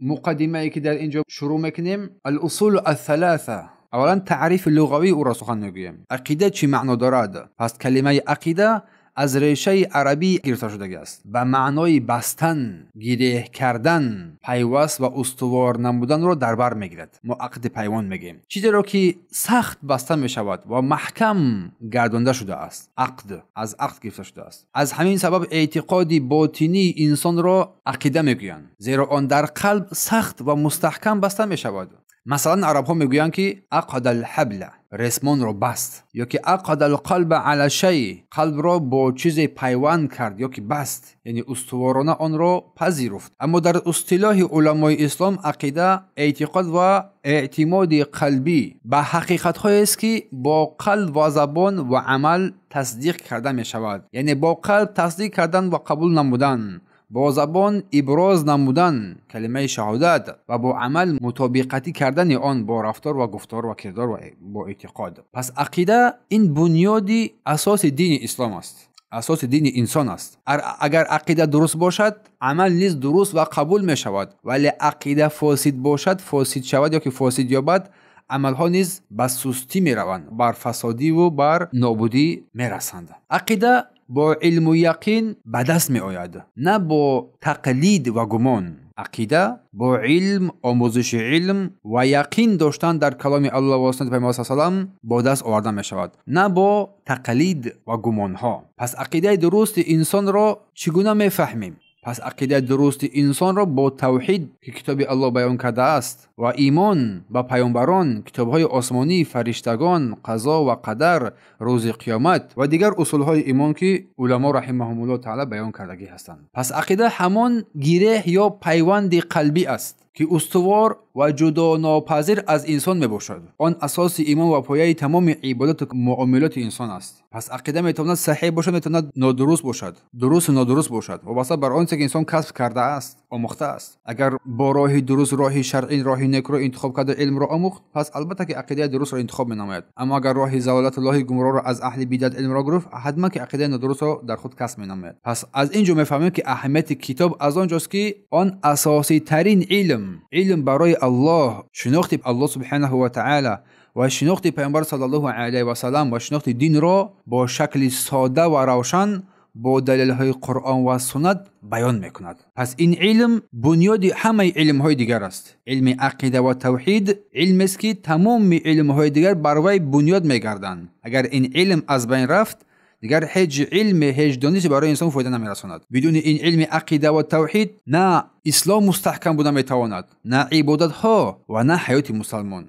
Муқаддимае ки дар инҷо шурӯъ мекунем, алусул алсалоса. Аввалан таърифи луғавии ӯро сухан мегӯем. Ақида чӣ маъно дорад? Пас калимаи ақида аз решаи арабӣ гирифта шудагиаст, ба маънои бастан, гиреҳ кардан, пайваст ва устувор намуданро дар бар мегирад. Мо ақди пайванд мегӯем чизеро ки сахт баста мешавад ва маҳкам гардонда шудааст. Ақд аз ақд гирифта шудааст. Аз ҳамин сабаб эътиқоди ботинии инсонро ақида мегӯянд, зеро он дар қалб сахт ва мустаҳкам баста мешавад. Масалан, арабҳо мегӯянд ки ақада алҳабла, ресмонро баст, ё ки ақада алқалба ала шай, қалбро бо чизе пайванд кард ё ки баст, яъне устуворона онро пазируфт. Аммо дар истилоҳи уламои ислом ақида эътиқод ва эътимоди қалбӣ ба ҳақиқатҳоест ки бо қалб ва забон ва амал тасдиқ карда мешавад, яъне бо қалб тасдиқ кардан ва қабул намудан, бо забон иброз намудан калимаи шаҳодат ва бо амал мутобиқатӣ кардани он бо рафтор ва гуфтор ва кирдор ва бо эътиқод. Пас ақида ин бунёди асоси дини ислом аст, асоси дини инсон аст. Агар ақида дуруст бошад, амал низ дуруст ва қабул мешавад, вале ақида фосид бошад, фосид шавад ё ки фосид ёбад, амалҳо низ ба сустӣ мераванд, бар фасодиву бар нобудӣ мерасанд. Ақида бо илму яқин ба даст меояд, на бо тақлид ва гумон. Ақида бо илм, омӯзиши илм ва яқин доштан дар каломи Аллоҳ ва суннати Паёмбар саллаллоҳу алайҳи васаллам бо даст оварда мешавад, на бо тақлид ва гумонҳо. Пас ақидаи дурусти инсонро чӣ гуна мефаҳмем? Пас ақидаи дурусти инсонро бо тавҳид, ки китоби Аллоҳ баён кардааст, ва имон ба паёмбарон, китобҳои осмонӣ, фариштагон, қазо ва қадар, рӯзи қиёмат ва дигар усулҳои имон, ки уламо раҳимаҳумуллоҳ таъала баён кардагӣ ҳастанд. Пас ақида ҳамон гиреҳ ё пайванди қалбӣ аст, ки устувор ва ҷудонопазир аз инсон мебошад. Он асоси имон ва пояи тамоми ибодату муомилоти инсон аст. Пас ақида метавонад саҳеҳ бошад, метавонад нодуруст бошад, дурусту нодуруст бошад, вобаста бар он чизе ки инсон касб кардааст, омӯхтааст. Агар бо роҳи дуруст, роҳи шаръӣ, роҳи некро интихоб карда илмро омӯхт, пас албатта ки ақидаи дурустро интихоб менамояд. Аммо агар роҳи залолату роҳи гумроҳро аз аҳли бидат илмро гирифт, ҳатман ки ақидаи нодурустро дар худ касб менамояд. Пас аз ин ҷо мефаҳмем ки аҳамияти китоб аз он ҷост, ки он асоситарин илм, илм барои Аллоҳ, шинохти Аллоҳ субҳанаҳу ва таъала ва шинохти Паёмбар саллаллоҳу алайҳи васаллам ва шинохти динро бо шакли сода ва равшан бо далелҳои Қуръон ва суннат баён мекунад. Пас ин илм бунёди ҳамаи илмҳои дигар аст. Илми ақида ва тавҳид илмест, ки тамоми илмҳои дигар бар вай бунёд мегарданд. Агар ин илм аз байн рафт, дигар ҳеҷ илме, ҳеҷ донише барои инсон фоида намерасонад. Бидуни ин илми ақида ва тавҳид на ислом мустаҳкам буда метавонад, на ибодатҳо ва на ҳаёти мусалмон.